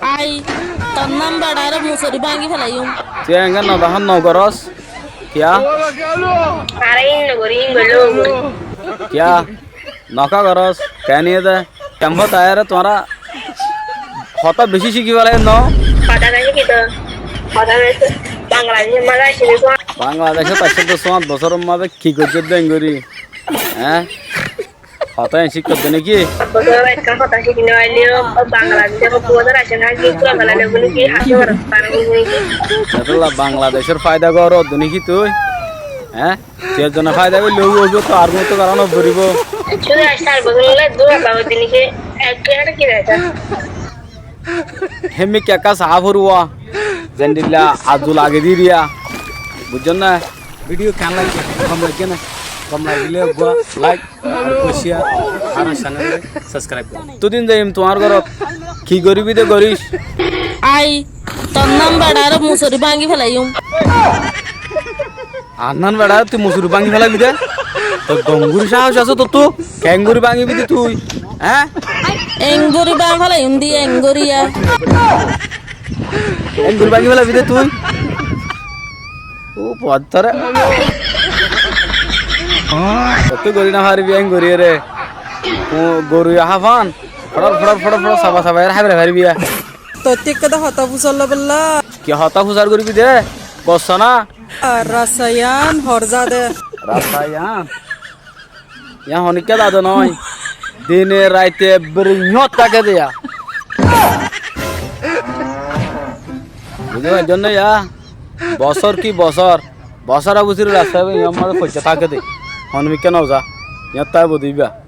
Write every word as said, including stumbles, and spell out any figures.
Ai, tor nán beçare musori báñgi felaiyum. Tui enggán no dahás, no gorós. Kiyá? Kiyá? Noká gorós? Keéne de? Kemfót aiyóre tuáñra hotá bicí cíki felaiyó no? Hotá no cíki to. Hotá no cíki. Bangladecót aiccé de suáñt. Bangladecót aiccé de suáñt bosóror mazé ki goijjó de enggori? Eé? Hotá en cíkko de né ki? Bosór ekkán hotá cíki no faillé, Bangladecót hoddúr aiccé né ki, fura felailé né ki, hañsé goró, fara né ki? Etólla Bangladecór faida goró de né ki tui? Eé? Tui ezzone faida goille óibo, óibo, to ar gúnottu gorá no foribó. Cúde aiccí ar bosór óile dua bago dinike ek plate ki reta. Hémikka ekká saá foribó, zendilla azu lage diriya. Buijjó né? Video keén laiggé? Gom laiggé né? Gom lagilé eggúa like, ar eggúa share, ar channel subscribe goró. Todin zaiyum tuáñr górot. Ki goríbi de goríc. Ai, tor nán beçare musori báñgi felaiyum. Añár nán beçare tui musori báñgi felaibi de? Tor dongori sáhos asé tottú? Keéngori báñgibi de tui? Eé? Enggori báñgi felaiyum de, enggori ya. Enggori báñgi felaibi de tui? Ó, puattáre. Tottú gorí no faribi, enggori re. Ó, goru ya háfan. Fodor, fodor, fodor, fodor, saba, saba, ere háibare faribi ya. Tottú ekká de hotá fusár loibólla. Ki hotá fusár goríbi de? Gossá na? Ar rasta yián horzá de. Rasta yián? Yián honikká zade noó. Dine raite ebbere yíñot táke de ya. Buzí faijjó né ya? Bosór ki bosór? Bosór abusir rasta yián mazé foijjá táke de. Honikká no za. Yíñot táke buzíba.